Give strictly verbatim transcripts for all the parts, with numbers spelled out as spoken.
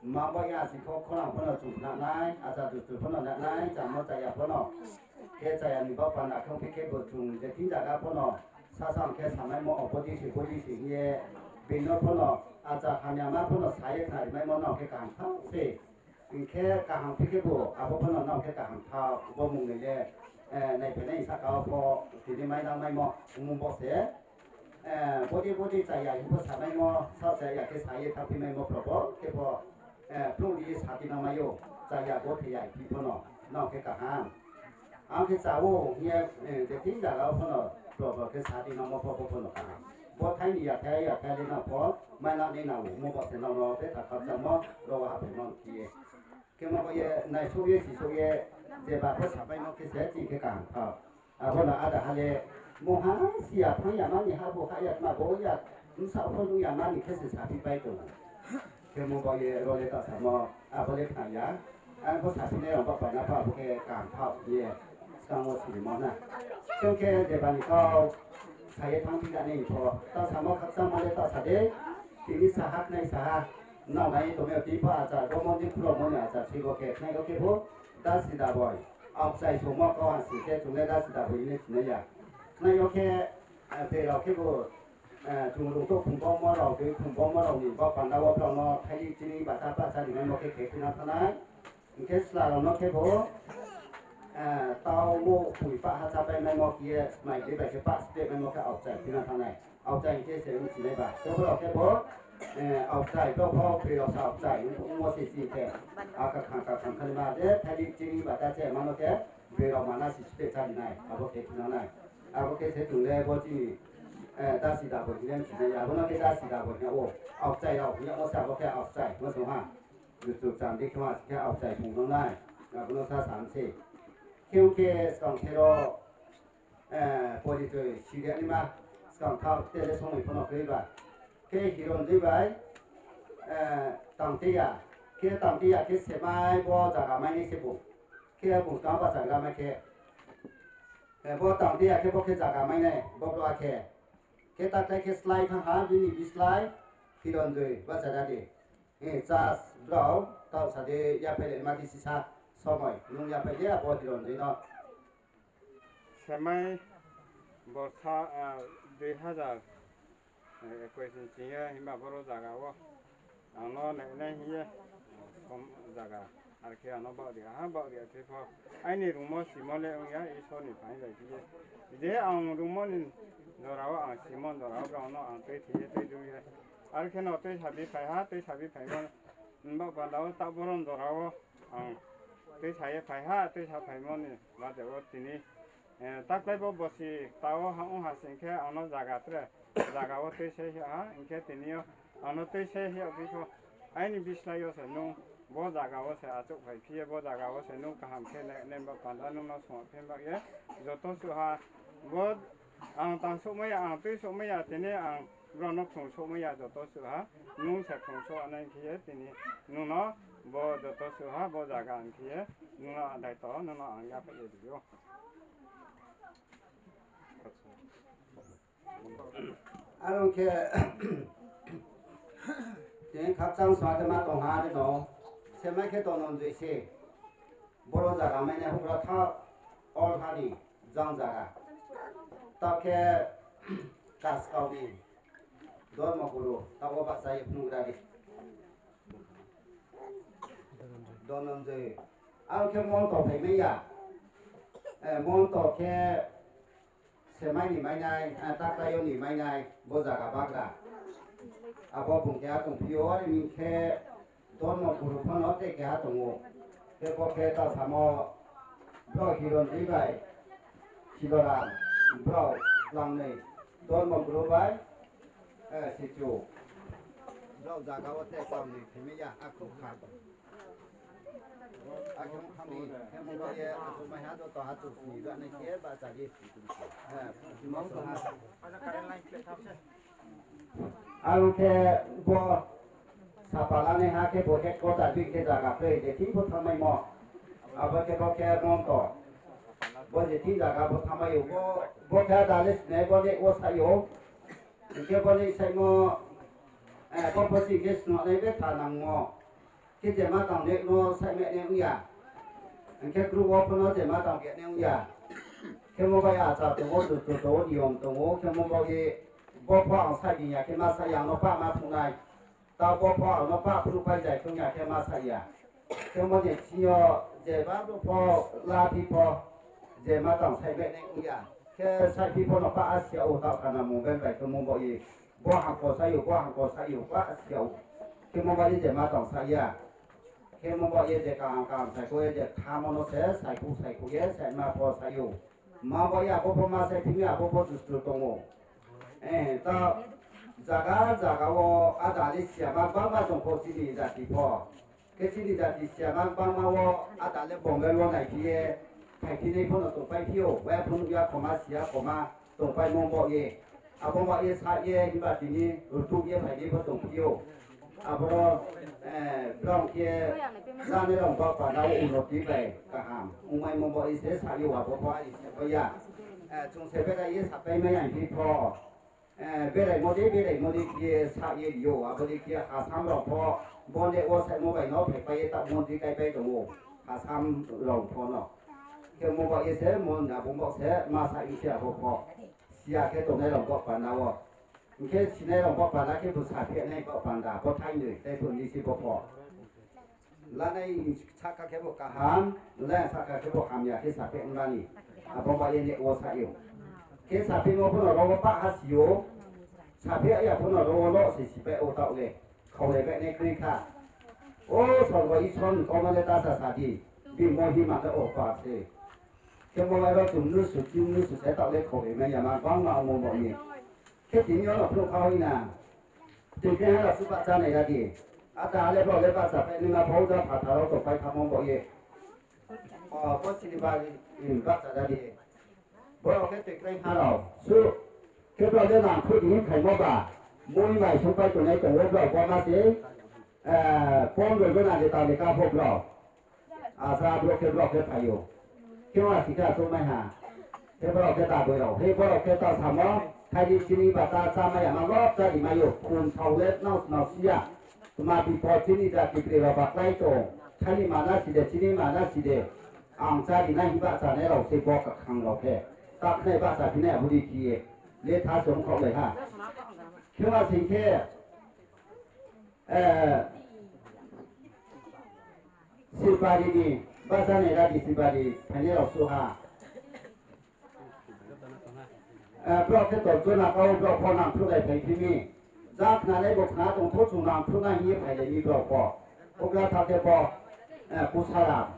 Ma bo ya si kho khorang pho no chung khnanai, achar dustur pho no nanai, chamo chaya pho no. Khe chaya ni bo panda khe ongphi khe bo chung je thing zaga pho no sasang khe samaimo, o bodi se, bodi se hing ye, bini no pho no achar hamyama pho no sa ye khnarimaimo no khe kaham thaoh se. Hing khe kaham phi khe bo, abo pho no nao khe kaham thaoh, bo mung ni le, eh, naiphainai saka wo pho, tini mai nangmaimo, mung bo se. Eh, bodi bodi chaya hing pho samaimo, saoh chaya khe sa ye thanngphimaimo probo, khe pho, eh, phnuh ri ye sa ti nangmai ou, chaya bo thei ya hing phi pho no, nao khe kaham. Ang khe cha ou hing ye, eh, je thing zaga wo pho no, probo khe sa ti nangmo pho, bo pho no kaham. Bo thai ni yathai, yathai le nao pho, mai na ni nao, mo bo se nao no, betha khakchangmo, ro wo haphaimo khe ye. Khe mo bo ye naisouh ye, sisouh ye, jeba pho samaimo khe se chini khe kaham thaoh. Abo no ada ha le, mungha si ya, thanng ya mani ha bo ha ya, tma bo ya, bsa pho nuh ya mani khe se saphi pai tong. Khe mo bo ye ro le ta samo, abo le khna ya. Ang pho saphi nai rao ba pai na pho abo khe kaham thaoh ye, skang wo sirimo na. Khe khe jeba ni kau, sa ye thanngphi ya ni pho, ta samo khakchangmo le ta sa de, tini saha khnai saha, nao nai tongmai yo tini pho achar, bo mondri khulokmo ni achar, si bo khe khnai yo khe bo, dasi daboi. Aokchai songmo kau ha sing khe chung le dasi daboi hing ye sinai ya. Khnai yo khe, eh, broi rao khe bo, eh, chung rung to khungbaomo rao, tui khungbaomo rao ni bo panda wo brao no thaili chini bata pahcha rimaimo khe khe phi na thanng nai. Hing khe chla rao no khe bo, eh, tau wo poi pah ha chápai maimo khe ye, mai dei bai khe pah spleh maimo khe aokchai phi na thanng nai. Aokchai hing khe se ong sinai ba. Khe bo rao khe bo, eh, aokchai, brao pho broi rao sa aokchai, ong, ongmo se chini khe. A kakhang kakhang khalima je, thaili chini bata chama no khe, broi rao mana si spleh chári nai, abo khe phi na nai. Abo khe se chung le bo chini, eh, dasi daboi hing ye sinai ya, abo no khe dasi daboi hing yag ou. Aokchai rao hing yagmo se abo khe aokchai, mo song ha. Dustu chandi khe ma se khe aokchai song nang nai, abo no sa sa se. Khe ong khe skang khe ro, eh, porichoi siri ya naima, skang thaoh te le somoi pho no kroi ba. Khe Hironjoi bai, eh, Tangteya. Khe Tangteya khe semai bo zaga mai nai se bung. Khe bung skang bachagra mai khe. Eh, bo Tangteya khe bo khe zaga mai nai, bo brouh khe. Khe ta khlai khe slái thanng ha, bini bislái, Hironjoi, bachagra di. Eh, chas brao, taoh sa di, yaphai le ma di sisa, somoi, nung yaphai di, abo Hironjoi no. Semai borsa, ah, dui hazar, eh, ekush ni ching ye, himba boro zaga wo ang no nainai hing ye, som zaga, ar khe ang no baoh ri ha, baoh ri ya khe pho, aini rungmo simo le ong ya, Isor ni phaing bai khe ye. Je ang rungmo ni jora wo, ang simo jora wo, brao no ang tuithei ye, tuidul ye. Ar khe no tuisa bi phai ha, tuisa bi phaimo, baoh panda wo ta boron jora wo, ang tuisa ye phai ha, tuisa phaimo ni bade wo tini, eh, ta khlai bo bosi ta wo ha ong ha sing khe ang no zaga tre, zaga wo tuisa ye ha, hing khe tini yo ang no tuisa ye phi pho, aini bislái yo se nung bo zaga wo se achouhphai phi ye, bo zaga wo se nung kaham khe le, nemba panda nung no songphi ba ye, joto suh ha, bo ang tang souhmai ya, ang tui souhmai ya, tini ang brao no khrung souhmai ya, joto suh ha, nung se khrung souh nai khe ye, tini nung no bo joto suh ha, bo zaga hing khe ye, nung no daito, nung no ang yaphai ye ri ou. Aro khe, tini khakchang sa khe ma tong ha ri no, semai khe Dononjoi se, boro zaga mai nai houhgra tha, all ha ni jang zaga. Ta khe Kaskau ni Dormo Guru, ta wo bahcha ye phnuh ra di. Dononjoi. Aro khe Monto phaimai ya. Eh, Monto khe semai ni mainai, eh, ta khlai yo ni mainai, bo zaga bagra. Abo bung keha tongphi ou, are hing khe Dormo Guru pho no tei keha tong ou. Khe bo khe ta samo, brao Hironjoi bai Siloram, brao tlangnoi, Dormo Guru bai, eh, Sichu. Brao zaga wo te tlangnoi phaimai ya, akhu kha. Akhe ong thang ni, khe mo ye, achouhmai ha, joto ha, achouh sini ra nai khe, bahcha di. Eh, Aro khe bo sapa lanaiha khe bo headquarter bi khe zaga khe je thing pho thanngmaimo. Abo khe bo khe Monto. Bo je thing zaga bo thanngmai ou, bo, bo khe ada le sinai, bo le wo sai ou. Hing khe bo le saimo, eh, bo pho chini khe snungnai betha nangmo. Khe je ma tang ne no saihmai nai ong ya. Hing khe group wo pho no je ma tang khe nai ong ya. Khemo bai achar tong ou, dustur tong ou, niyom tong ou, khemo baoh ye bo pho ang saih di ya khe ma saih ya, ang no pah ma phnuh nai. Taoh bo pho ang no pah phnuh pai zai thung ya khe ma saih ya. Khemo ni sing yo je ba bo pho la phi pho je ma tang saihmai nai ong ya. Khe saih phi pho no pah a si ya ou, taoh kana mung ben bai khemo baoh ye. Bo hangko saih ou, bo hangko saih ou, pah a si ya ou. Khemo baoh ye je ma tang saih ya. Khemo baoh ye je kaham kaham saikho ye je khamo no se saikhuh saikhuh ye saihma pho saih ou. Ma baoh ye abo pho ma saih phi mi, abo pho dustur tong ou. Eh, ta zaga zaga wo ada le si ya ma gbangma tong pho chini jati pho. Khe chini jati si ya ma gbangma wo ada le Bombay wo naiphi ye, phaiphi nai pho no tongpai phi ou, wa pho nuh ya khoma, si ya khoma, tongpaimo baoh ye. Abo baoh ye sa ye, himba tini rutuh ye phainai pho tongphi ou. Aboro, eh, brao khe, jani rao baoh panda wo unoti bai kaham ongmaimo baoh ye se sa ou, abo pho ari se pai ya. Eh, chung se berai ye sapai mai ya phi pho. Eh, beraimo dei, beraimo dei khe sa ye ri ou, abo dei khe Assam rao pho, bo ne wo saimo bai no phaipai ye ta mondri kaipai tong ou, Assam rao pho no. Khe mo baoh ye se, mo na bung baoh se, ma sa ye se abo pho. Si ya khe tongnai rao baoh panda wo. Hing khe sinai rao baoh panda khe bo saphi nai baoh panda, bo thainoi, tei bo ni se bo pho. Lanai sahka khe bo kaham, lanai sahka khe bo hamya khe saphi nma ni. Abo baoh ye ne wo sa ou. Khe saphimo pho no ro wo pah ha si ou. Saphi ya pho no ro wo lo se sipai ou taoh le. Khaulai bai nai kroi kha. O sorgo Isor ni kauma le ta sa sa di. Bini mohima le o pa se. Khe mo bai ro chung nusu, chung nusu se taoh le khaulai mai ya ma gbangma ongmo baoh ye. Khe tini yo no phnuh kha oi na. Tui khe ha rao su bahcha nai ra di. Ata ha le brao le bahcha pai nai ma pho ja phathar wo tongpai thamo baoh ye. O, bo chini bari, bahcha ra di. Brao khe tui khe ha rao su. Khe brao le nangkhruh di hing phaimo ba. Mui mai sungpai tongnai tong ou brao bo ma se. Eh, pondro jona ni talika pho brao. Asa brouh khe brao khe phai ou. Khe wa si khe achouhmai ha. Khe brao khe daboi rao. He brao khe ta samo, thaini chini bahcha chámai ya ma lop chári mai ou. Khum sao le nao nao si ya. Tma bipod chini jati bri rao baklái tong. Thaini mana si de, chini mana si de. Ang chári nai hing bahchanai rao se bo kakhang rao khe. Ta khnai bahchaphi nai abo dei khe ye. Le tha se ongkhaohlai ha. Khe wa sing khe, Eh, Sipari ni bahcha nai ra di, Sipari phainai rao suh ha. Eh, brao khe tor jona kau brao pho nangkhruhlai phai phi mi. Ja khnanai bo khna tong thou chung nangkhruh na hing ye phailai mi brao pho. Houhgra tha khe bo, eh, Kusara.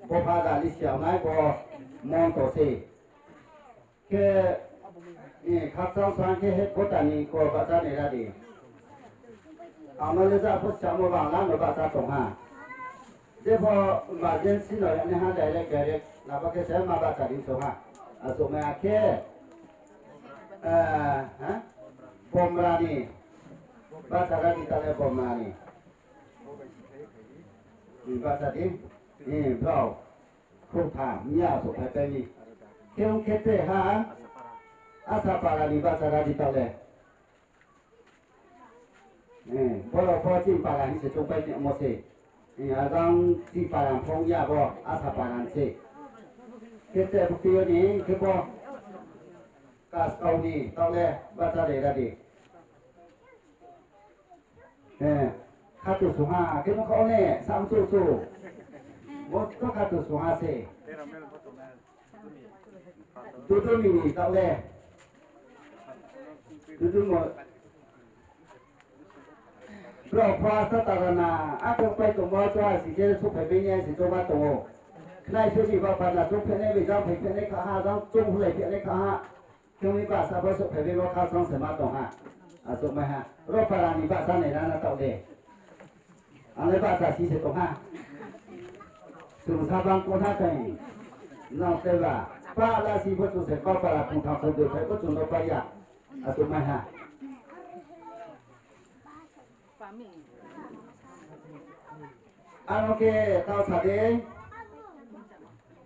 Bo pha da li siaonai bo monto se. Khe, eh, khakchang sang khe headquarter ni ko bahcha nai ra di. Ang no le ja pho samo bangla no bahcha tong ha. Jepho emergency no ya nai ha direct direct laba khe se ma bahcha di tong ha. Achouhmai ya khe, eh, ha? Bomra ni. Bahcha ra di ta le Bomra ni. Bahcha di. Eh, brao. Khruhtham, miya souhphaipai mi. Khe ong khe tre ha, Asapara ni bahcha ra di ta le. Eh, brao pho chini para hing se choungpai tongmo se. Eh, ajang chini para phung ya bo, Asapara ni se. Khe tre bukti yo ni, khe bo, Kaskau ni, ta le, bahcha nai ra di. Eh, khatu sungha, khe nung kha ne, sam chu chu. Bo to khatu sungha se. Dudu mi ni ta le. Dudu mo. Brao pho asa ta rana, a choungpai tongmo, choung ha si khe souhphai bai ni si choungma tong ou. Khnai se ni ba pana choung phenai bai jang phai phenai kha ha, jang choung hulai phenai kha ha. Khe ni bahcha bo souhphai bai bo khakchang se ma tong ha. Achouhmai ha. Ro para ni bahcha nai ra na taoh le. Ang le bahcha si se tong ha. Chung sa bang ko na kai. Nang te ba. Pa la si bo chung se kau para phung tham phung doi phai bo chung no pai ya. Achouhmai ha. Ano khe tao sa de,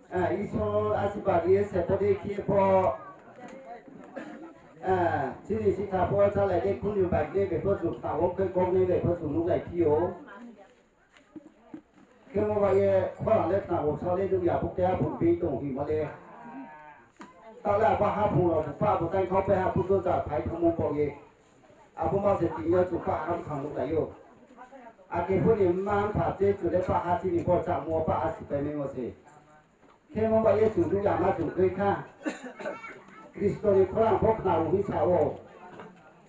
eh, Isor asirbad ye se pho de khe pho, eh, chini sitha pho chalai de khuni bai de be pho chung tao khe kong nai be pho chung nuhlai phi ou. Khemo bai ye khorang le khna bo sa le nuh ya, bukte aphung bi tong hingmo le. Taoh le abo haphung rao bu pah bo taing khau pai ha, buto ja phai thangmo baoh ye. Abo ma se tini yo chung pah ha bkhang nuhlai ou. Akhe pho ni mma mpha te chung le pah ha chini bor chámo pah ha sipaimai mo se. Khemo bai ye chung nuh yama chung kroi kha. Khristo ni khorang pho khna ou hing sa ou.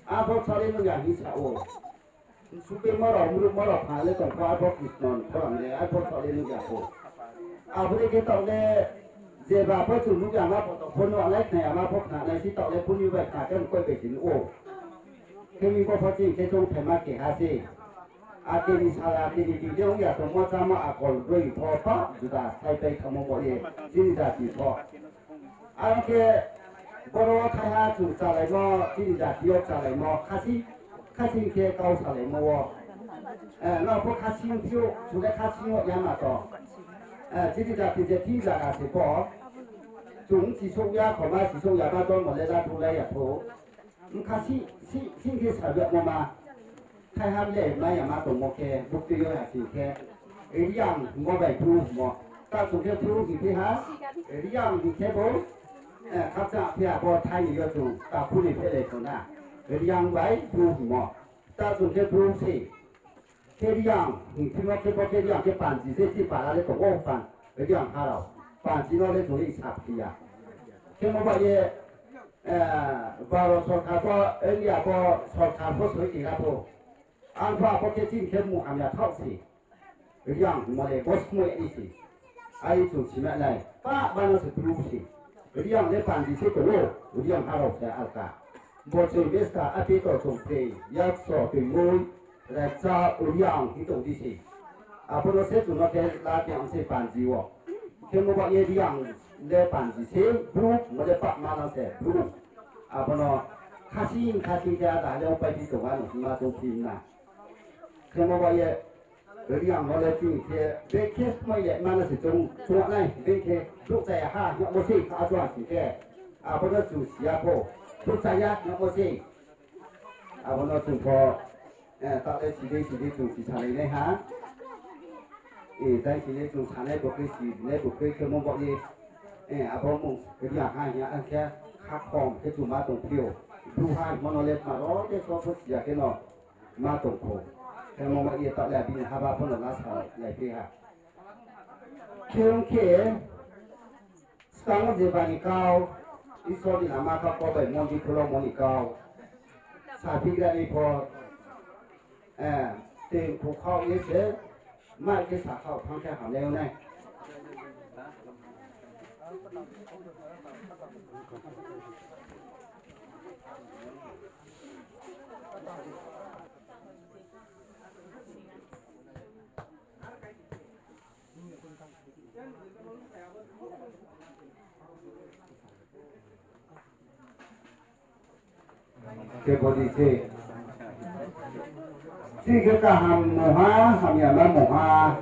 Abo sa le nuh ya hing sa ou. Supeimo rao, mruhmo rao pha le tong pho, arphuh Kriston khorang le, arphuh thaoh le nuh ya pho. Abo ni khe taoh le, jeba pho chung nuh yama pho tong pho, nuh nai khna yama pho khna nai si taoh le, buni bai khna khe mkoih bai se nuh ou. Khe mi bo pho chini khe choungthaima keha se. Akhe ni sala, akhe ni bini ong ya tongmo chámo akol broi pho pah juda slái pai thangmo bo ye, chini jati pho. Aro khe boro wo thaiha chung chalaimo, chini jati yo chalaimo, khasi, khasi khe kau salaimo wo. Eh, no pho khasi ong phi ou, chung le khasi ong yama tong. Eh, chini jati je thing zaga se pho. Chung chisouh ya, khoma chisouh yama dormo le la thulai ya pho. Bkha si, si, sing khe sa yagmo ma. Thaiha le mai yama tongmo khe, buktui yo ya sing khe. Reang hingmo bai Bru hingmo. Ta chung khe Bru hing phi ha. Reang hing khe bo, eh, khakchang phi ha bo thai ni yo chung, takhu ni phehlai tong na. Reang bai Bru hingmo. Ta chung khe Bru se. Khe Reang hing phimo khe bo khe Reang khe panji se si para le tong ou pan, Reang ha rao. Panji no le chung le sa phi ya. Khemo bai ye, eh, Bharat sorkar pho, India pho sorkar pho soi tira pho. Ang pho abo khe chini khe mung hamya thaoh se. Reang hingmo le bo smoi ni se. Ai chung sima nai. Pah bano se Bru se. Reang le panji se tong ou. Reang ha rao se alka. Bo chung besta api to chung tei, yakso tei mui, rekcha Reang hing tong di se. Abo no se chung no khe la ti ang se panji wo. Khemo bai ye Reang le panji se, Bru mo le pah ma no se Bru. Abo no khasing khasing khe ada le pai phi tong ano hingma chung phi na. Khemo bai ye Reang no le chini khe, bekhe smai le mano se chung, chung nai, bekhe, brouh chaya ha, hingmo se, kha chuang sing khe. Abo no chung si ya pho, brouh chaya, hingmo se. Abo no chung pho, eh, taoh le si dei, si dei chung si salai nai ha. Eh, tai si le chung sanai bo khe, si nai bo khe, khemo bo ye. Eh, abo mung, Reang ha, hing ya, ang khe, kha khom khe chung ma tong phi ou. Bru ha, hingmo no le, ma ro, khe so, so si ya khe no. Ma tong kho. Khemo bai ye taoh le bini haba pho no la sa lai phi ha. Khe ong khe, skang wo jeba ni kau, Isor ni lama kha kau bai mondir khulokmo ni kau. Saphigra ni pho, eh, tei khukhaoh ye se, mai khe sakhaoh thanng khe hamlai nai. Khe bo di se. Chini khe kaham mungha, hamya ma mungha.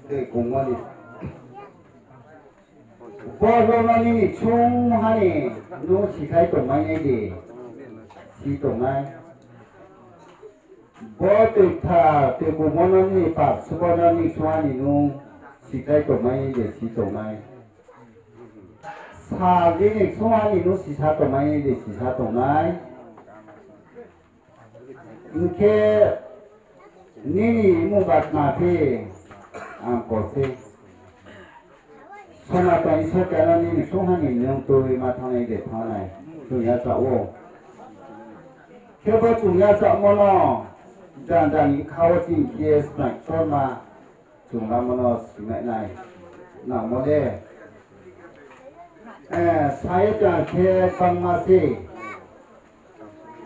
Tei kongmo ni. Bo rao no nini sungha ni nung sikhlai tongmai nai de, si tongnai. Bo tei kthar, tei kongmo no nini pap subo no nini sungha ni nung sikhlai tongmai nai de, si tongnai. Sal nini sungha ni nung sisa tongmai nai de, sisa tongnai. Hing khe nini mmung ba tma phi ang ko se. Sonaton Isor keha no nini sungha ni nung tui ma thanngnai de thanngnai. Chung yachaoh ou. Khe bo chung yachaohmo no jang jang ni kha wo chini khe snai ktorma. Chung lamo no simai nai. Nangmo le. Eh, sa ye tang khe bangma se.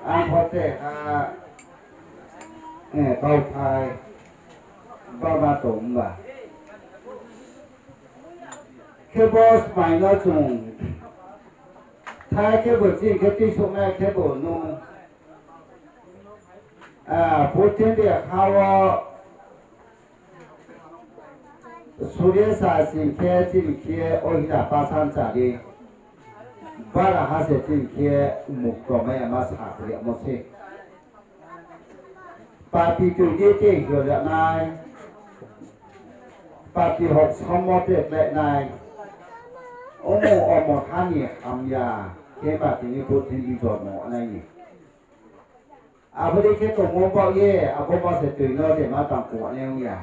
Ang pho te ha, eh, kauthai, bangma tong ba. Khe bo smai no chung, thai khe bo chini khe tuisouhnai khe bo nung, ah, purthimbi ha wo, Surya sa sing khe chini khe ohila pasan chari. Bara ha se chini khe mukto mai ama sa khe yamo se. Papi tui di te hio ya nai. Pati hok sommo te kláinai. Omo omo ha ni hamya, khe ba tini purthimbi jormo nai ni. Abo dei khe tongmo baoh ye, abo ba se tui no de ma tang kuanai ong ya.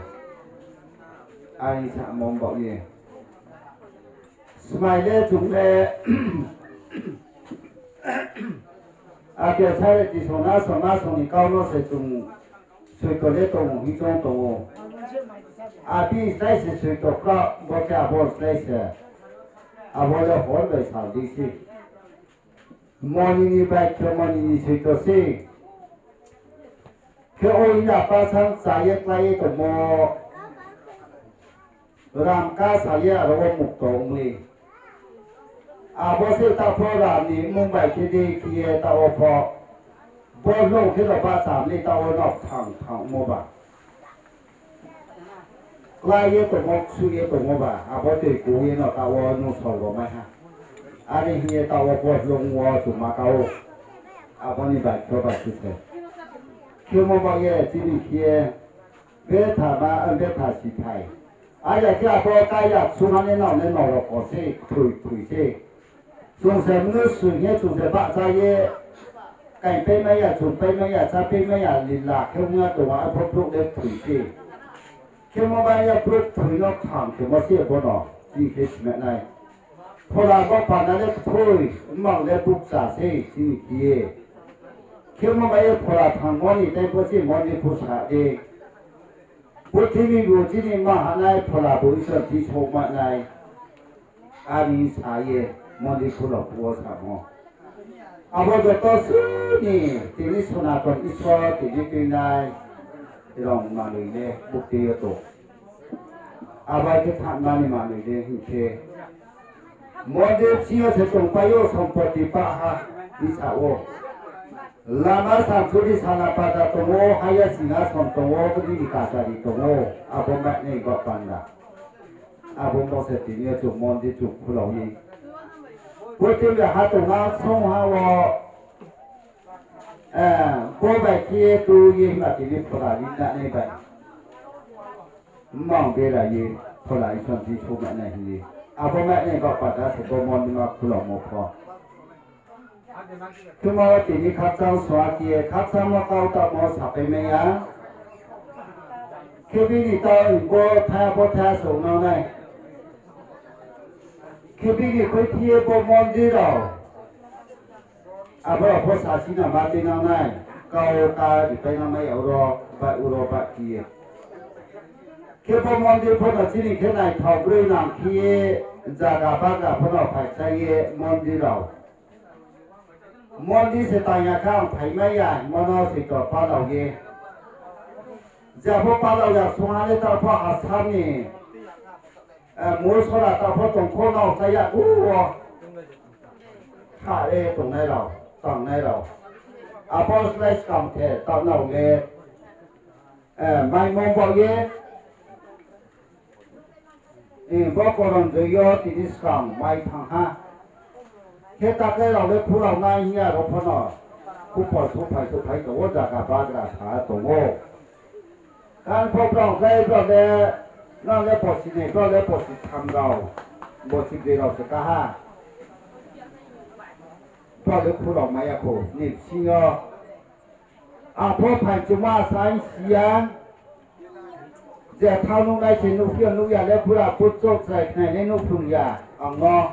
Ani samo baoh ye. Smai le chung le, ake sare tisong na song na song ni kau no se chung soito le tong ou, hing choung tong ou. Abi slái se soito kra, bo khe abo slái se. Abo le hor bai sal di se. Moni ni bai khe moni ni soito se. Khe o ila pasang cha ye klái ye tongmo. Ram kasa ye aro wo mukto ong mi. Abo se ta pho ram ni mmung bai khe dei khe ye ta wo pho. Bo hloung khe no bahcha mi ta wo no thang thang mo ba. Klái ye tongmo, ksu ye tongmo ba, abo tui ku ye no ta wo nung sorgo mai ha. Are hing ye ta wo bo hloung wo chuma ka ou. Abo ni bai khe bai khe se. Khemo ba ye chini khe ye betha ma, betha si phai. Are khe abo kaya ksung ha ne nao ne norok wo se, kthoi kthoi se. Chung se mnusu hing ye chung se bahcha ye, kaingpaimai ya, chungpaimai ya, chápaimai ya, lila khe ong ya tong ou, arphuh brouh le kthoi se. Khemo ba ye brouh kthoi no thang khemo se bono, chini khe sima nai. Phola bo panda le kthoi, mmang le bukcha se, chini khe ye. Khemo ba ye phola thangmo ni tei pho se mondir phusa de. Purthimbi bu chini ma hanai phola bu Isor thi souhma nai. Ani sa ye mondir phulo phuh wo samo. Abo joto sini tini Sonaton Isor tini tuinai rong manoi le bukti yo tong. Abo khe thanngmani manoi le hing khe mondir bsing yo se tongpai ou, sompoti pah ha hing sa ou. Lama samsuri sana pada tong ou, haya singhason tong ou, bini kachari tong ou, abo mainai baoh panda. Abo bo se tini yo chung mondir chung khulao ye. Purthimbi ha tongna songha wo, eh, bo bai khe ye tu ye himba tini phola ri nanai bai. Mmang bera ye phola Isor thi souhma nai hing ye. Abo mainai baoh panda se bo mondir ma khulamo pho. Khemo tini khakchang sua khe ye, khakchangmo kau tamo sapai mai ya. Khe bini tao bo thaya bo thaya song nang nai. Khe bini khuiphi ye bo mondir rao. Abo rao pho sasi no ma tuinang nai. Kau ka ripai nang mai ya uro, ba uro ba khe ye. Khe bo mondir pho no chini khe naithao broi nang khe ye, zaga bagra pho no phaikhlai ye mondir rao. Mondir se tang ya khe ang phaimai ya hingmo no soito palao ye. Je pho palao ya sungha le ta pho Assam ni, eh, Mursora ta pho tong kho no sa ya u wo. Kha ye tongnai rao, tangnai rao. Abo slái skang the ta nao le, eh, maimo baoh ye. Eh, bo Koronjoy yo tini skang mai thanng ha. Khe ta khe rao le khulao nai hing ya ro pho no. Khupor souhphai souhphai tong ou, zaga bagra sa tong ou. Kan pho brao khe brao le, nang le bosi ni, brao le bosi tham rao, bosi broi rao se ka ha. Brao le khulao mai ya kho, ni bsing yo. Ang pho phai chungma sa hing si ya. Je thao nuhnai se nuhphi yo nuh ya le bura butchouh chrai khnai le nuhphrung ya ang no.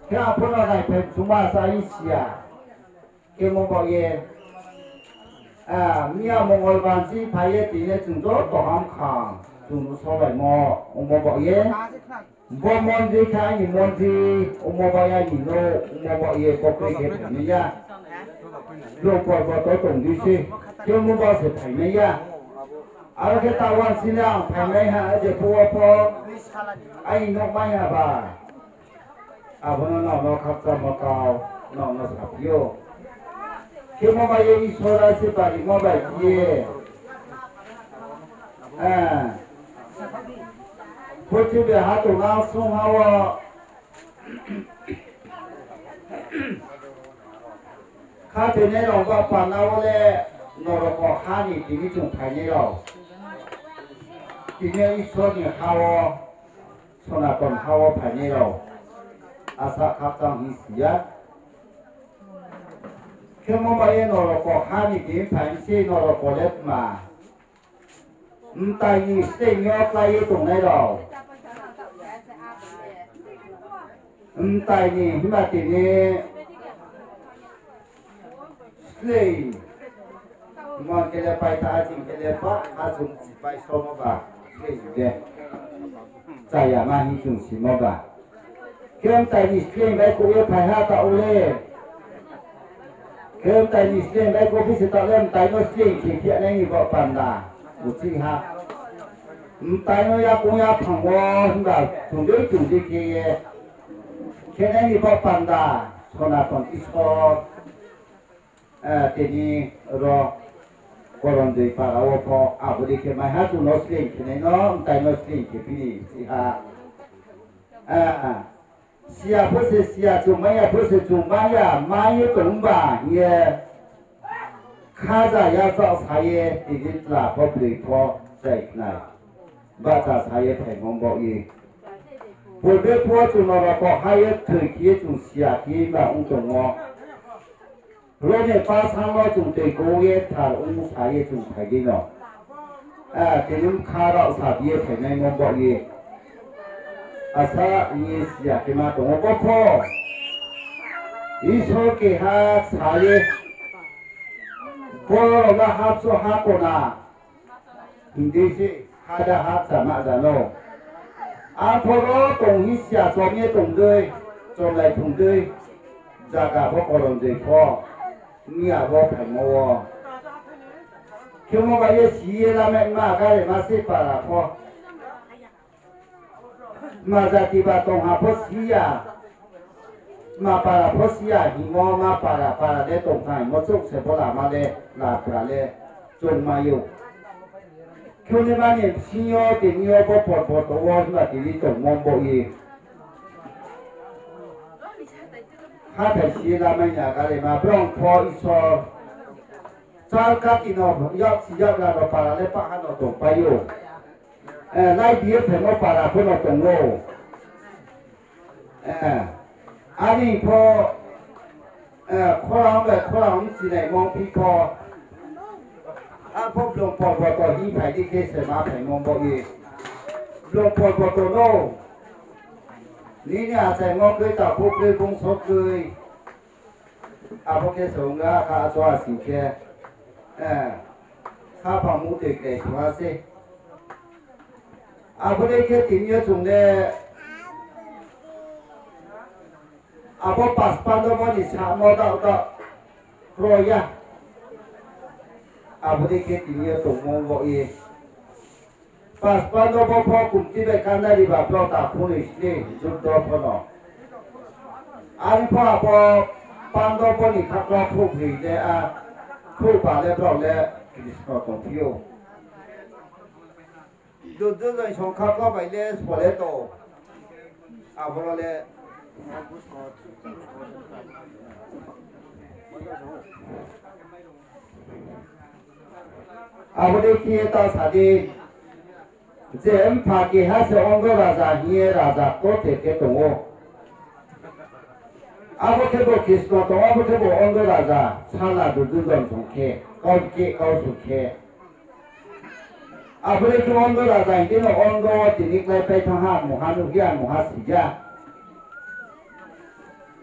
Khe ang pho no naiphai chungma sa hing si ya. Khemo baoh ye, ah, miya Mongolbar chi phai ye tini chung joto ham kha, chung nuhsaolaimo, ongmo baoh ye. Bo mondir khe aini mondir, omo bai aini nouh, omo bai ye kokroi khe phaimai ya. Brouh porboto tong di se, khe omo ba se phaimai ya. Aro khe ta uansing le ang phaimai ha, je phuh wo pho aini nouh mai ha ba. Abo no nrao no khakchangmo kau, nrao no saphi ou. Khemo bai ye Isor aisirbadirimo bai khe ye. Eh. Purthimbi ha tongnang sungha wo khathoinai rao ba panda wo le norok ha ni tini chung phainai rao. Tini Isor ni ha wo, Sonaton ha wo phainai rao asa khakchang hing si ya. Khemo bai ye norok ha ni din phai se norok le tma. Mtai ni sleing yo klái ye tongnai rao. Mtai ni himba tini sleing. Mo khe le paitha, aching khe le ba, achung si pai somo ba, sleing de. Chaya ma hing chung simo ba. Khe mtai ni sleing bai kouh ye phai ha ta o le. Khe mtai ni sleing bai kouh phi se ta le mtai no sleing khe khe nai ni bo panda. Uchih ha. Mtai no yakoung yaphang wo himba chung dei chung dei khe ye. Khe nai ni bo panda, Sonaton Isor. Eh, tini ro Korondoi para wo pho, abo dei khe mai ha chung no sleing khe nai no, mtai no sleing khe phi ni si ha. Eh, siya pho se siya, chung mai ya pho se chung mai ya, mai ye tong ba hing ye. Khaja ya chao sa ye, tini tla pho broi pho chai khnai. Bahcha sa ye phaimo baoh ye. Purbe pho chung norok ha ye thoi khe ye chung siya khe ba ong tong ou. Ro ni pasang no chung tui kou ye thar ong sa ye chung phai di no. Eh, tini bkha rao sa di ye phainaimo baoh ye. Asa hing ye siya khe ma tong ou bo pho. Isor keha sa ye. Boro rao no hapso ha kona. Hing dei se, ha da ha chama ja no. Arphuh ro tong hing siya chom ye tong dei, chomlai thung dei, zaga pho Korondoi pho, miya bo phaimo wo. Khemo bai ye si ye lama ma gari ma se para pho. Ma jati ba tong ha pho si ya. Ma para pho si ya hingmo ma para para le tong thai mo chouh se bo lama le lapra le choungmai ou. Khonima ni bsing yo tini yo bo porboto wo himba tini tongmo bo ye. Hathái si ye lamai ni agare ma brao pho Isor. Chal kati no yak si yak la no para le paha no tongpai ou. Eh, lai bi ye phaimo para pho no tong ou. Eh, ani pho, eh, khorang bai khorang mchinaimo phi pho. Arphuh blong porboto hing phai di khe se ma phaimo bo ye. Blong porboto no. Nini achaimo kroi, takhu kroi, bungso kroi. Abo khe se ong ya kha, acho asing khe, eh, khaphang mutoi krai thua se. Abo dei khe tini yo chung le abo paspando bo ni samo daoh daoh kro ya. Abo dei khe tini yo tongmo bo ye. Paspando bo pho kumti bai kandari ba brao ta phunoi sini juddo pho no. Arphuh abo pando bo ni khaklo khrouh broi le a, khrouh ba le brao le Krishna tongphi ou. Dudu joi song khaklo bai le sbo le tong. Abo no le abo dei khe ye ta sa di, je mpha keha se Ondo raja hing ye raja kothe khe tong ou. Abo khe bo Krishna tong, abo khe bo Ondo raja, sala Duryodhon song khe, kau khe, kau song khe. Abo dei khe Ondo raja hing khe no Ondo wo tini klái pai thanng ha, mungha nuh ya, mungha si ya.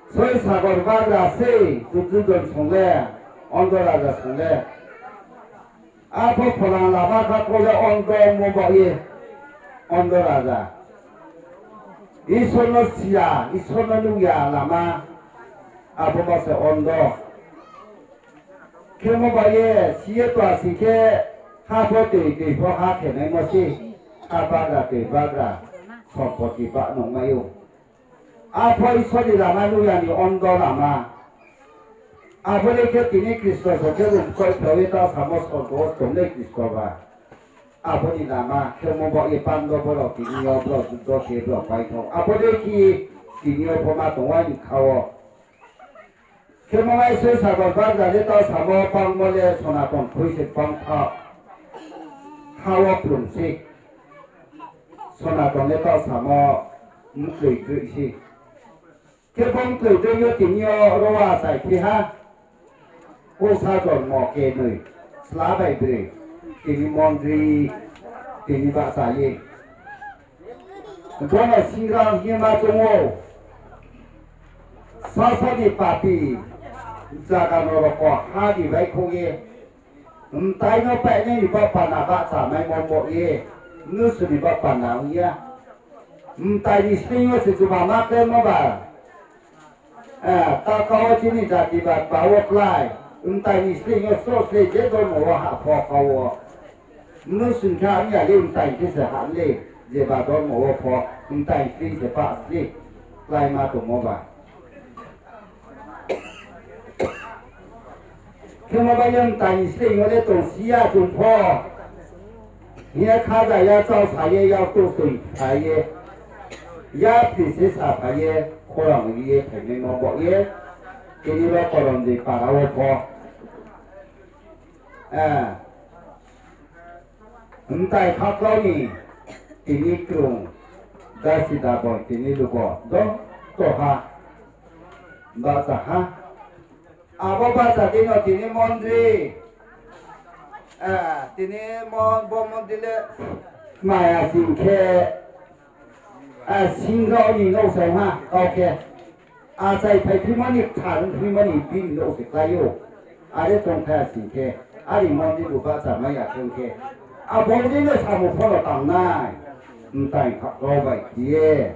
Soi sagor bagra se Duryodhon song le, Ondo raja song le. Arphuh phola lama kha kau le Ondo mo baoh ye, Ondo raja. Isor no si ya, Isor no nuh ya lama, abo ma se Ondo. Khemo bai ye, si ye to asing khe, ha pho tui, tui pho ha khe naimo se, ha bagra tui bagra, sompoti ba nungmai ou. Arphuh Isor ni lama nuh ya ni Ondo lama. Abo dei khe tini Krishna song khe bung koi phai ye ta samo sorgo wo tong le Krishna ba. Abo ni lama khemo baoh ye pando borao tini yo brao juddo khe brao pai thou. Abo dei khe tini yo pho ma tong aini kha wo. Khemo bai soi sagor bagra le ta samo pangmo le Sonaton khui se pang tha. Ha wo phrung se. Sonaton le taoh samo mkloi droi se. Khe bo mkloi droi yo tini yo ro achai phi ha. Kousa jormo kenoi, chla bai broi, tini mondri, tini bahcha ye. Bono singra hing ye ma tong ou. Sasa ni papi, zaga no rokho ha ni baihkhouh ye. Mtai no painai ni baoh panda bahcha maimo bo ye, mnusu ni baoh panda ong ya. Mtai ni sleing yo se jubama klemo ba. Eh, ta kau wo chini jati ba, ba wo klái. Mtai ni sleing yo sroh slái je dormo wo hah pho kau wo. Mnusu khe hah ya le, mtai khe se hah le, jeba dormo wo pho, mtai sleing se pah sleing kláima tongmo ba. Khemo bai ye mtai ni sleing yo le tongsi ya chung pho. Hing ye khaja ya chao sa ye yak touh toi phai ye. Yapri se saphai ye, khorang ri ye phainaimo baoh ye, tini ro Koromdei para wo pho. Eh, mtai khaklau ni tini krung, dasi daboi tini lugo, joto ha, bahcha ha. Abo bahcha di no tini mondri, eh, tini mon-, bo mondri le maya sing khe, eh, singrao ni nouh se ong ha, kau khe. Achai phaiphimo ni kthar ongphimo ni bini nouh se klái ou. Are tongphai ya sing khe, are mondri bu bahcha mai ya khe ong khe, abo mondri no samung pho no tangnai, mtai khaklau bai khe ye.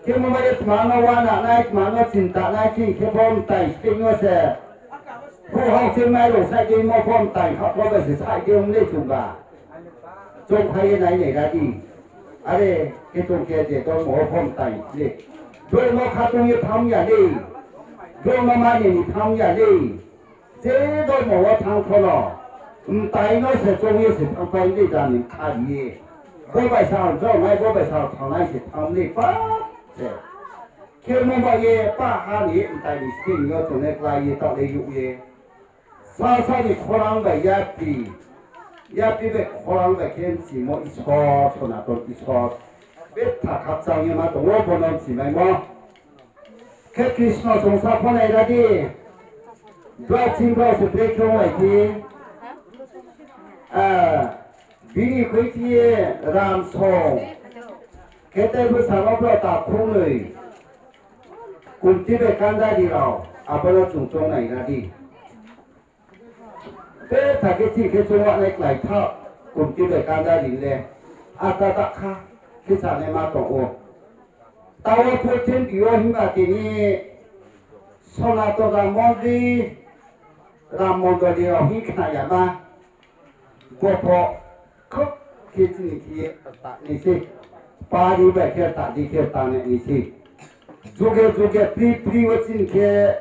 Khemo bai ye tma no uana nai, tma no chinta nai, chini khe pho mtai sleing yo se. Phuhao se mai rao saih deimo pho mtai khaklau bai se saih dei ong le chung ba. Choungphai ye nai nai ra di. Are khe chung khe je dormo wo pho mtai le. Dormo khatung ye thanng ya le. Dormo mani ni thanng ya le. Je dormo wo thanng pho no, mtai no se choung ye se thanngpai le jani kha ri ye. Bo bai sa ang choung nai, bo bai sa ang thanng nai se thanng le pa se. Khemo bai ye pa ha ni mtai ni sleing yo chung le klái ye taoh le youh ye. Sasa ni khorang bai yapri, yapri bai khorang bai khe mchimo Isor, Sonaton Isor. Betha khakchang ye ma tong ou, bo no mchimaimo. Khe Krishna songsa pho nai ra di. Brao ching brao se bre khe onglai phi. Ah, bini khuiphi ye Ram song. Khe tei bwsa no brao ta khungnoi. Kunti bai Kandari rao, abo no chung choung nai ra di. Betha khe chini khe choung wanai klái tha, Kunti bai Kandari le, ata ta kha, khe chanai ma tong ou. Taoh wo purthimbi yo himba tini Sonaton Ram Mondri, Ram Mondoli rao hing khna ya ma. Bo pho khub khe chini khe ye ta nai se. Pari bai khe ta di khe ta nai nai se. Juge juge pri pri wo chini khe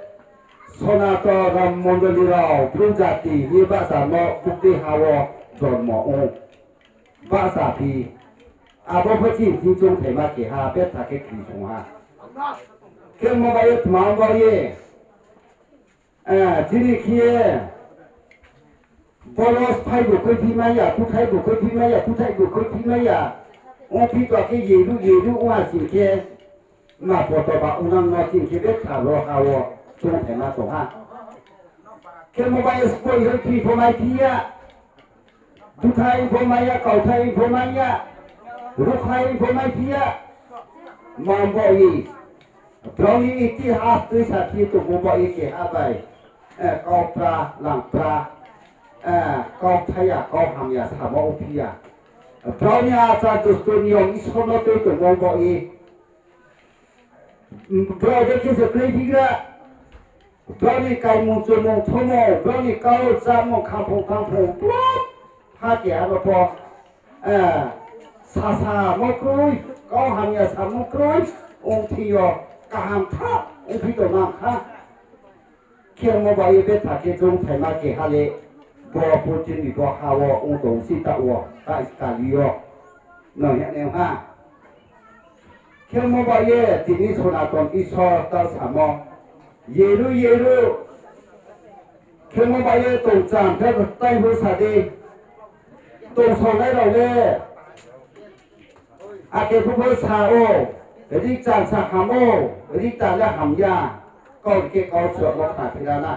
Sonaton Ram Mondoli rao Bru jati hing ye bahcha no bukti ha wo jormo ong. Bahcha phi. Abo pho chini thing choungthaima keha betha khe khri song ha. Khemo bai ye tma ong bai ye. Eh, chini khe ye, bolos phai bu khuiphi mai ya, kuthai bu khuiphi mai ya, kuthai bu khuiphi mai ya. Ongphi to khe yeru yeru ong ha sing khe, ma poto ba unang no chini khe betha ro ha wo choungthaima tong ha. Khemo bai ye skoi hoihphi pho maiphi ya. Duthai pho mai ya, kauthai pho mai ya, ruhthai pho maiphi ya. Mam baoh ye, brao ni itihas tuisa phi tongmo baoh ye keha bai, eh, kaupra, langpra, eh, kauthai ya, kau hamya samo ongphi ya. Brao ni achar dustur niyom Isor no tui tongmo baoh ye, brao de khe se kroi phi gra. Brao ni kaimung chumung thumung, brao ni kau chámung khaphung thanngphung, phuh, ha keha no pho, eh, sasamo kroi, kau hamya samo kroi, ongphi yo, kaham tha, ongphi tongnang kha. Khemo bai ye betha khe choungthaima keha le, bo purthimbi bo ha wo ong tong si taoh wo, ta kali yo. No hing nai ha. Khemo bai ye tini Sonaton Isor ta samo. Yeru yeru. Khemo bai ye tongcham khe tai bo sa di. Tongsongnai rao le. Akhe phuh pho sa ou, rikcham sa ham ou, rikta le hamya. Kau khe kau suamo khna phi ra na.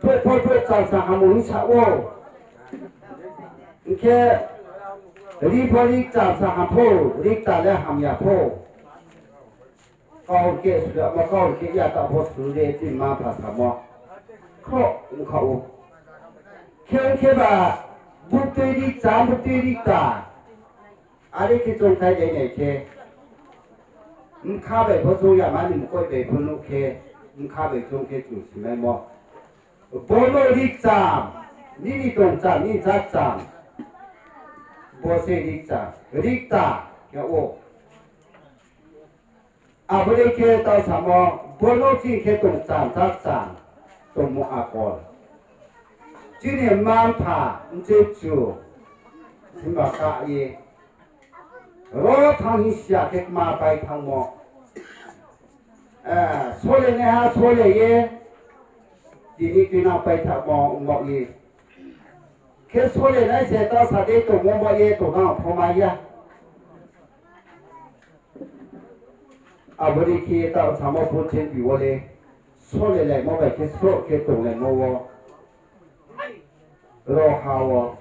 Phuh pho phuh cham sa ham ou hing sa ou. Hing khe ri pho rikcham sa ham pho, rikta le hamya pho. Kau khe suamo kau khe ya ta pho su re chini mma-mpha samo. Khroh ong kha ou. Khe ong khe ba, buktui rikcham, buktui rikta. Are khe choungthai dei nai khe, bkha bai pho choung ya mani mkoih bai pho nuh khe, bkha bai choung khe chung simaimo. Bo no rikcham, nini tongcham, nini chakcham. Bo se rikcham, rikta khe ou. Abo dei khe taoh samo, bo no chini khe tongcham, chakcham, tongmo akol. Chini mma-mpha, mchoi chu, himba kah ye. Ro thanng hing si ya khe kma pai thanngmo. Solenaiha sole ye, tini tuinang pai thanngmo ongmo ye. Khe solenai se taoh sa dei tongmo ba ye tongnang pho mai ya. Abo dei khe taoh samo purthimbi wo le solelaimo bai khe sroh khe tonglaimo wo. Ro ha wo.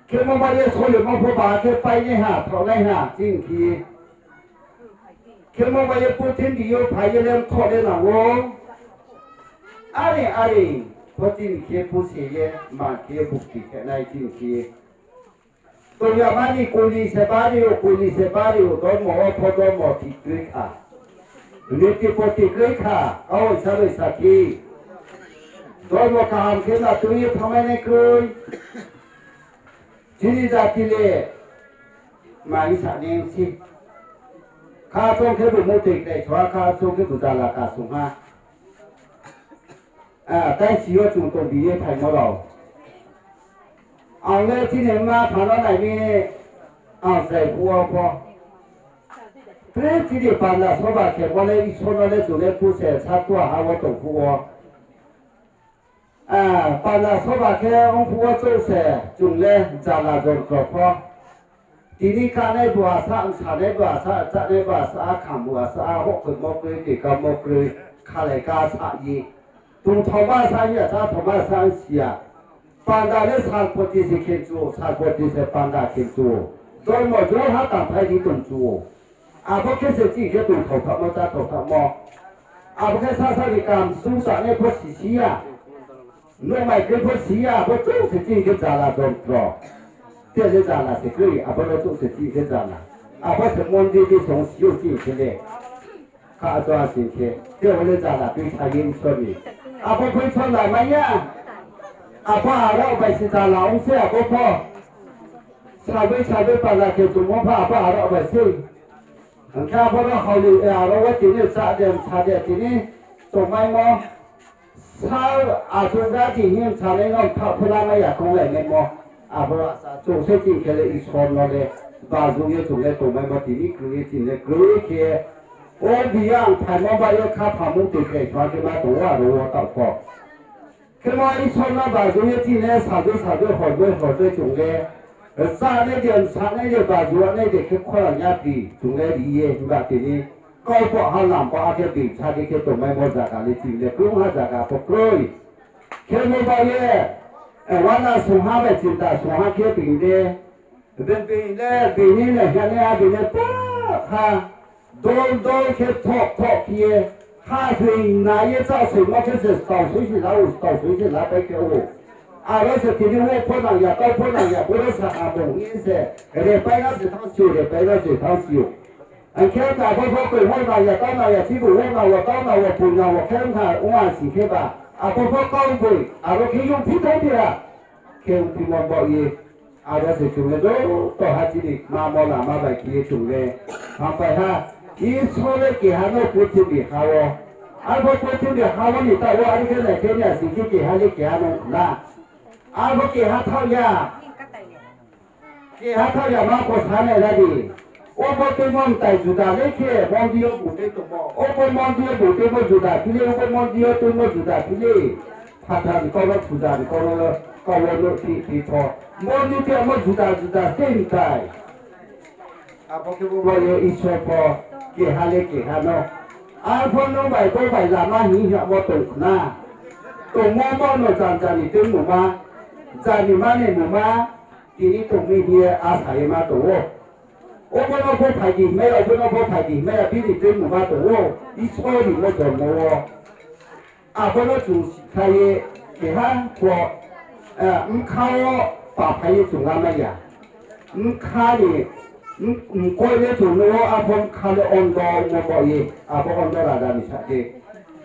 Khemo ba ye solemo pho ba khe painaiha, thaohnaiha, chini khe. Khemo ba ye purthimbi yo phai ye le mthoh le nang ou. Are, are, pho chini khe puse ye, ma khe bukti khe nai chini khe. Tong ya mani kuli se bari ou, kuli se bari ou, dormo wo pho dormo thik kroi kha. Niti poti kroi kha, kau sa bai sa khe. Dormo kaham khe na tui ye thanngmai nai kroi. Chini jati le, ma hing sa nai se. Kha chung khe bu mutoi krai sung ha, kha chung khe bu jala ka sung ha. Tai si yo chung tongbi ye phaimo rao. Ang le chini mma-mpha no nai mi, ang chrai phuh wo pho. Tre chini panda soba khemo le Isor no le chung le puse satua ha wo tong phuh wo. Panda soba khe ong phuh wo chouh se chung le jala jontro pho. Tini kanai bu asa, bsanai bu asa, chánai bu asa, kham bu asa, houhkhoimo kroi, toikamo kroi, khalai ka sa ye. Tongthaoma sa ya, cháthaoma sa si ya. Panda le salpoti se khenchu ou, salpoti se panda khenchu ou. Dormo joha tangphai di tongchu ou. Abo khe se chini khe tongthao thaohmo, cháthao thaohmo. Abo khe sasa ni kam sung tanai pho sisi ya. Nouhmai kroi pho si ya, abo chouh se chini khe jala jontro. Te le jala se kroi, abo no chouh se chini khe jala. Abo se mondir ni song si ou chini khe le. Kha to a sing khe, te o le jala tui sa ye Isor ni. Abo pho Isor la mai ya. Abo aro bai se jala ong se abo pho. Sabai sabai panda khe tongmo pho abo aro bai se. Hing khe abo no haoli, aro wo tini chá de, bsa de, tini tongmaimo. Sal achouh ra di hing sanai no thaoh pho lamai ya tonglainaimo. Abo asa chouh se chini khe le Isor no le bajung ye chung le tongmaimo tini kroi ye chini le kroi khe. O biyang phaimo ba ye kha phamung tui khe thua khe ma tong ou aro wo taoh pho. Khemo Isor no bajung ye chini le sajoi sajoi horjoi horjoi chung le. Chánai de, bsanai de, bajuanai de khe khorang ya di chung le ri ye himba tini. Kau pho ha lam pho ha khe bini sa di khe tongmaimo zaga le chini le krungha zaga pho kroi. Khemo ba ye, wana sungha bai chinta sungha khe bini le, bini le, bini le, hane a bini le, pa kha, dol dol khe thoh thoh khe ye, ha soi na ye chá soimo khe se stao soi se la ou, stao soi se la pai khe ou. Aro se tini wo pho nang ya, tau pho nang ya, boro sa abo hing ye se, repai na se thanng si ou, repai na se thanng si ou. Ang khe abo pho koi wo nang ya, tau nang ya, chibu wo nang wo, tau nang wo, poi nang wo, khe ong ha, ong ha sing khe ba, abo pho kau boi, abo khe yong phi thanng phi ha. Khe ongphimo baoh ye, abo se chung le joto ha chini ma mo lama bai khe ye chung le thanngpai ha. Isor le keha no purthimbi ha wo. Arphuh purthimbi ha wo ni taoh wo are khe nai khe ni asing khe keha le keha no na. Arphuh keha thaoh ya. Keha thaoh ya ma pho sa nai ra di. Obo tuimo mtai juda le khe mondir yo bung tei tongmo. Obo mondir yo bung tuimo juda phi le, obo mondir yo tuimo juda phi le. Phathar ni kau no, puja ni kau no, kau wo no phi phi pho. Mondir tuimo juda juda se mtai. Abo khe bo bai ye Isor pho keha le keha no. Arphuh no bai bo bai lama hing hamo tong khna. Tongmo bo no jan jani tuimungma, jani mani mungma, tini tong mi hing ye asa ye ma tong ou. Obo no pho phai di himai ya, obo no pho phai di himai ya, bini tuimungma tong ou. Isor ni mo jormo wo. Abo no chung sikhlai ye, keha pho, eh, bkha wo paphai ye chung lamai ya. Bkha ni, m-, mkoih le chung nuh wo, arphuh bkha le ondo mo bo ye, abo ondo raja ni sa khe.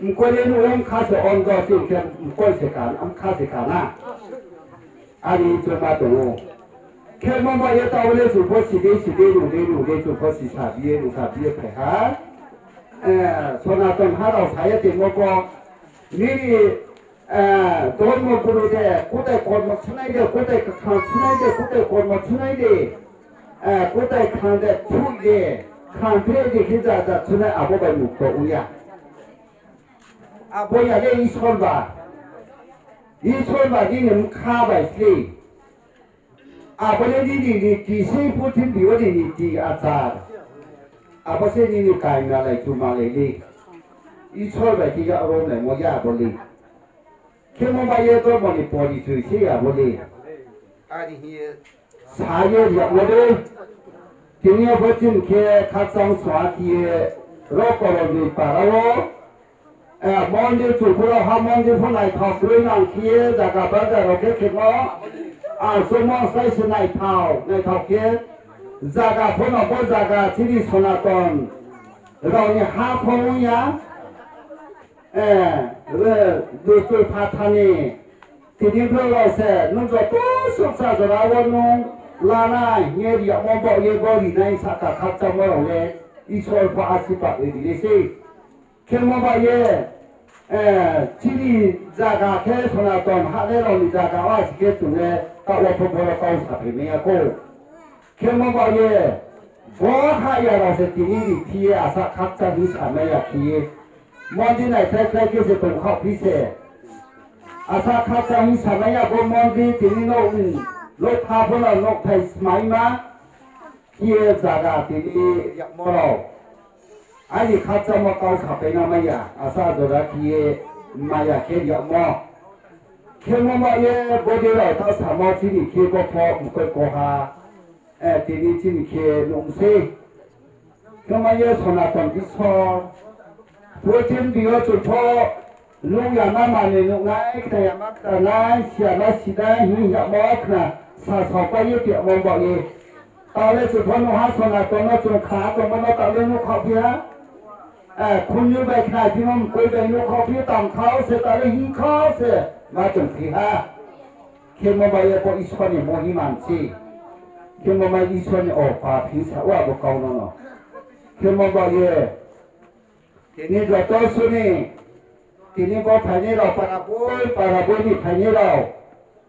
Mkoih le nuh wo bkha se ondo, chini khe mkoih se ka, bkha se ka na. Ani chungma tong ou. Khe mo bai ye taoh le chung pho si dei, si dei, nung dei, nung dei, chung pho si sa bi ye, nung sa bi ye phai ha. Eh, Sonaton ha rao sa ye tongmo pho, nini, eh, dormo guru de, kutai kormo sunai de, kutai kthang sunai de, kutai kormo sunai de, eh, kutai kthang de, thui de, kthang tre de khe ja ja sunai abo bai mukto ong ya. Abo ya le Isor ba. Isor ba nini bkha bai se. Abo le nini niti se, purthimbi wo ni niti achar. Abo se nini kainalai chumalai le. Isor bai khe yak romlaimo ya abo le. Khemo bai ye dormo ni porichoi se abo le. Ari hing ye sa ye ri yagmo de. Tini yo bo chini khe khakchang sua khe ye ro Koromjoi para wo, eh, mondir chung pho rao ha mondir pho naithao kroi nang khe ye zaga bajar rao khe khemo. Ang chungmo sai se naithao, naithao khe zaga pho no bo zaga chini Sonaton rao ni ha pho ong ya. Eh, re, dustui phathar ni, tini brouh rao se, nung joto suksa jora wo nung lanai hing ye ri yagmo baoh ye bo rinai sahka khakchangmo rao le, Isor pho asirbad ri nai sei. Khemo bai ye, eh, chini zaga khe Sonaton hahnai rao ni zaga wo ase khe chung le taoh wo pho boro kau saphaimai ya khou. Khemo bai ye, bo hahya rao se tini ri phi ye asa khakchang hing samai ya khe ye, mondir naikhlai khlai khe se tongkhaoh phi se. Asa khakchang hing samai ya bo mondir tini nouh, nouh pha pho no nouhthai smaima khe ye zaga tini ri yagmo rao. Aini khakchangmo kau sapai na mai ya, asa jora khe ye mai ya khe ri yagmo. Khemo bai ye bodi rao ta samo chini khe bo pho mkoih koha, eh, tini chini khe nung sei. Khemo ye Sonaton Isor, purthimbi yo chung pho, nung yama manoi nuhnai, khna yama khnanai, si yama sinai hing yagmo khna sa saopai ye tongmo baoh ye. Taoh le chung pho nung ha Sonaton no chung kha tongmo no taoh le nuhkhaoh phi ha. Eh, khunju bai khna phimo mkoih bai nuhkhaoh phi tang khao se, taoh le hing khao se, ma chung phi ha. Khemo bai ye bo Isor ni mohima se. Khemo bai Isor ni opa phi sa ou abo kau no no. Khemo bai ye, tini joto suni, tini bo phainai rao para boi, para boi ni phainai rao,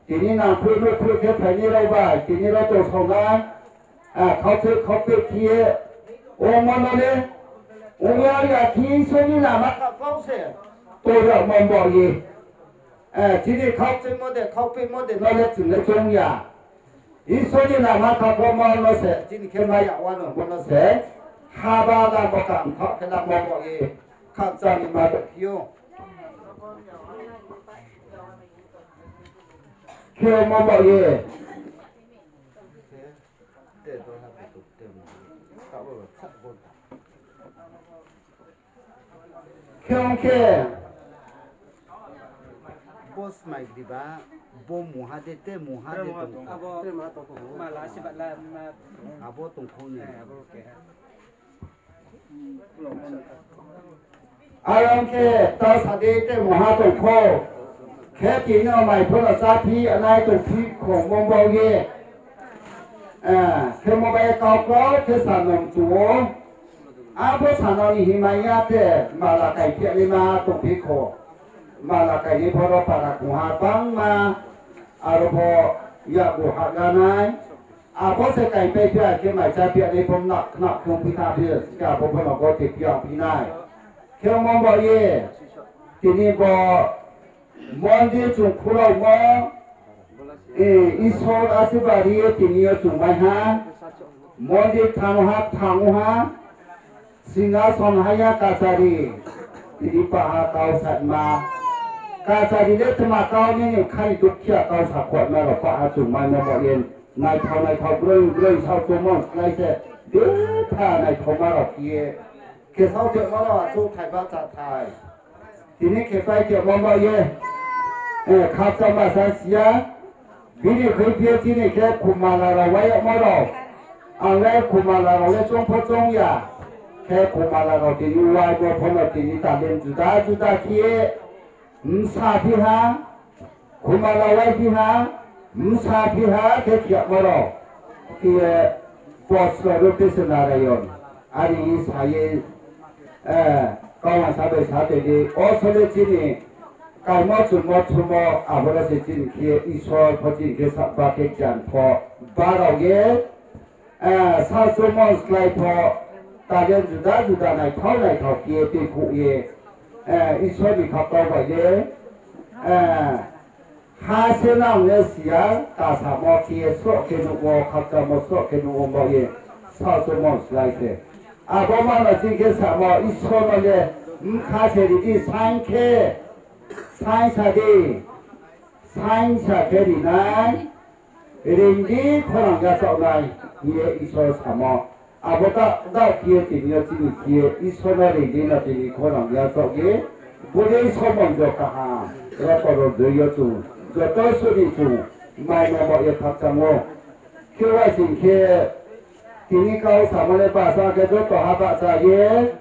tini nangkhruh nuhkhruh khe phainai rao bai, tini rao tongsaonai, ah, khaukchoi khaukpeh khe ye, ongmo no le, ong ya ya khe Isor ni lama kha kau se, tong yagmo baoh ye. Eh, chini khaukchoimo de, khaukpehmo de no le chung le choung ya. Isor ni lama khaphamo no se, chini khe mai ya wano bo no se, haba lamo kamthaoh khe lamo bo ye, khakchang ni ma tongphi ou. Khemo bo ye. Khe ong khe, bo smai griba, bo mungha de, te mungha de tong kho. Abo tong kho ni. Are ong khe, ta sa di te mungha tong kho. Khe tini no mai pho no cháphi, anai tongphi khongmo baoh ye. Eh, khemo bai kau kau khe sa no mchu ou. Abo sa no ni himai ya te mala kaiphi naima tongphi kho. Mala kainai pho ro para khongha bangma, aro pho yakgu hahganai. Abo se kaipai phi ya khe mai cháphi nai pho nak khna khongphi tha phi, khe abo pho no gote phi ya phi nai. Khe ongmo baoh ye, tini bo mondir chung khulaumo, eh, Isor asirbad ri ye tini yo chung mai ha. Mondir thang ha, thang ha, singhason haya kachari, tini paha kau saima. Kachari le tma kau nini khani dukhiya kau sakhoma rao paha chungmaimo baoh ye. Naithao naithao broi broi sao tongmo slái se, betha naithaoma rao khe ye. Khe sao tongmo rao achouhthai ba chathai. Tini khe pai tongmo baoh ye, eh, khakchangma sa siya. Bini khuiphi ye chini khe khumala rao wai yagmo rao. Ang le khumala rao le choung pho choung ya. Khe khumala rao tini wai bo pho no tini talent juda juda khe ye. Bsa phi ha, khumala wai phi ha, bsa phi ha khe khe yagmo rao. Khe ye, Bosro Rupeswar Narayan. Ari sa ye, eh, kau ang sa bai sa tei di, o sole chini, kaimo chungmo thumo, abo no se chini khe, Isor pho chini khe saba khe gyan pho, barao ye, eh, sa chungmo slái pho, talent juda juda naithao naithao khe ye tuikhouh ye, eh, Isor ni khakchang bai ye, eh, ha se nang le siya, ta samo khe ye sroh khe nuh wo, khakchangmo sroh khe nuh wo baoh ye, sa chungmo slái se. Abo ma no chini khe samo, Isor no le, bkha se ri di, saing khe, saing sa di, saing sa khe ri nai. Reing di khorang yachaoh nai, hing ye Isor samo. Abo ta, ta khe ye tini yo chini khe ye, Isor no reing di no tini khorang yachaoh ye, bodei somoing jo kaham, ro Koronjoi yo chung, joto suri chung, mai no baoh ye khakchang ou. Khe uaising khe, tini kau samo le bahcha khe joto ha bahcha ye,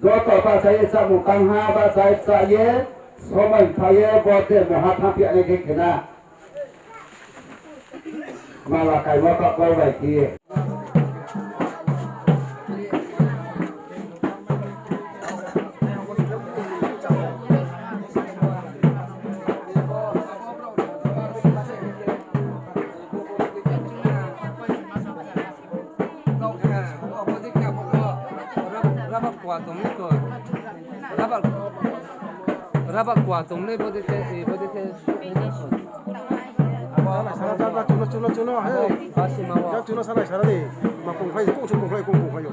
joto bahcha ye chámung tang ha, bahcha ye chá ye, somoing tha ye, bo de mungha thanngphi ya nai khe khe na. Mala kaimo taoh kau bai khe ye. Rubber kua tong ni to. Rubber, rubber kua tong ni body khe, body khe. Chuno, chuno, chuno, he. Basi ma wa. Chuno sanai sara di. Ma kung phai, kung sung kung phai, kung kung phai yo.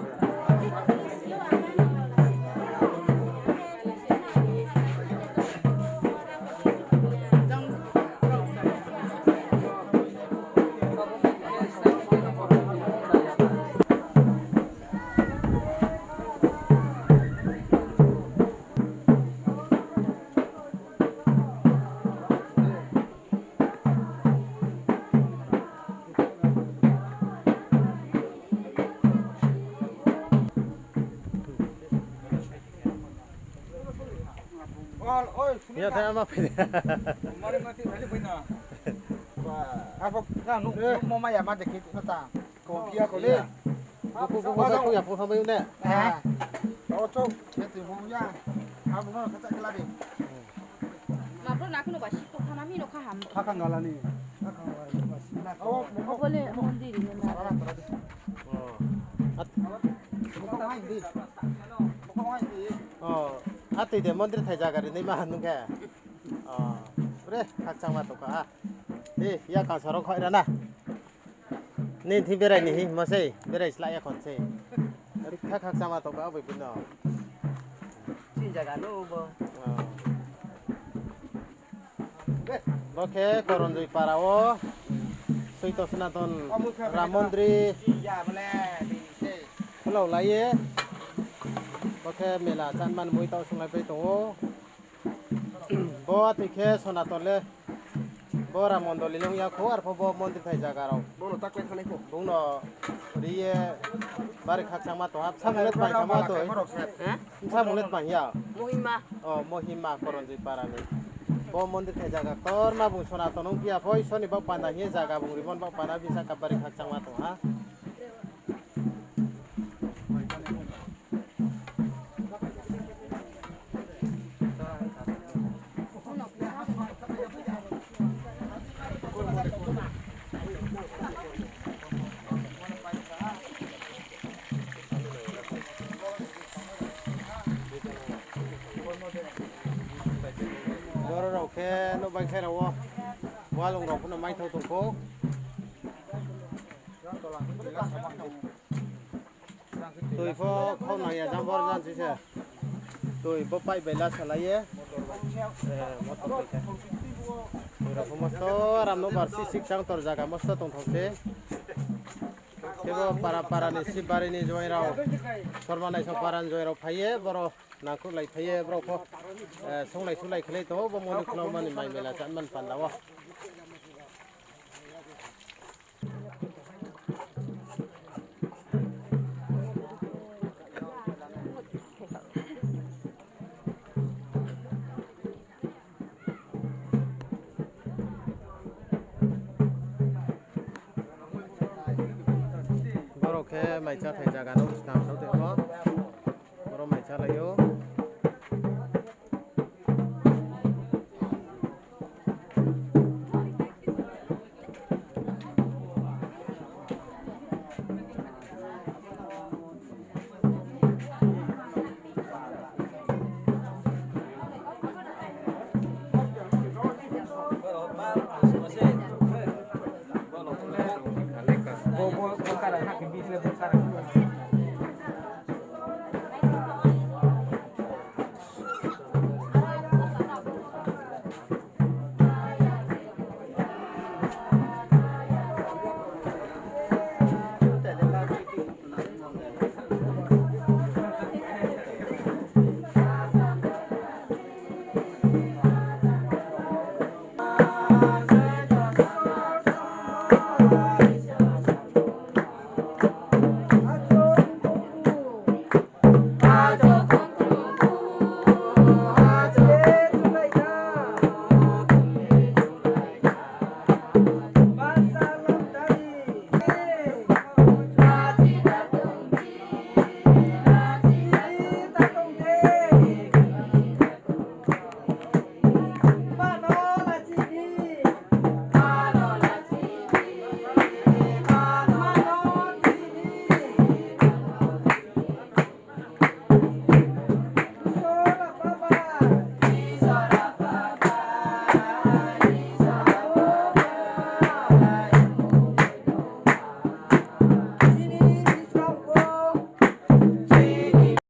Ya, tha ma phai. Mari ma ti thali phai na. Ba, apa ka nu, nu mo ma ya ma de ki na ta. Ko pia ko le. Buku, buku, buku, ya, buku sampai ne. Ha. O, chok. Ya, tu, bu ya. Ha, bu ma ka ta kala de. Ma bro, na kuno ba si to thana mi no ka ham. Kha kang gala ni. O, bo le mondir ni na. O. At-, o, atoi de mondir thai jaga ri nai ma nung khe. O, bre, khakchangma tong kha. E, ya kang saro khoi ra na. Nini thing berai ni hi mo sei, berai sla ya khon sei. Kha khakchangma tong kha abo bino. Chini jaga no bo. O. Bo khe Koronjoi para wo Soito Sonaton Ram Mondri. Khulao lai ye. Bo khe mela chanman mui tao sunglai pai tong ou. Bo atoi khe Sonaton le. Bo Ram Mondoli le ong ya kho, arpho bo mondir thai jaga rao. Bung no ri ye bari khakchangma tong ha. Bsamung le tma khe ma toi. Bsamung le tma hing ya. Mohima. O, Mohima Koronjoi para ni. Bo mondir thai jaga ktorma bung Sonaton ong phi ya pho, Isor ni baoh panda hing ye jaga bung rimo ni baoh panda bini sahka bari khakchangma tong ha. Boro rao khe nouh bai khe rao wo. Walung rao pho no maithao tong kho. Tui pho khau nang ya jang bor jan si se. Tui bo pipe bai la salai ye. Eh, motor bai khe. Tui rao pho mosto ram no bar si sik chang tor zaga mosto tongthao se. Kebo para para ni Sibari ni joaing rao, Sorma Naisong para ni joaing rao phai ye, boro nangkhruhlai phai ye, brao pho, eh, songlai sulai khlai tong ou, bo moni khulao mani mai mela chan man panda wo. Boro khe mai cháthai zaga no snam sao tongmo. Boro mai chálai ou.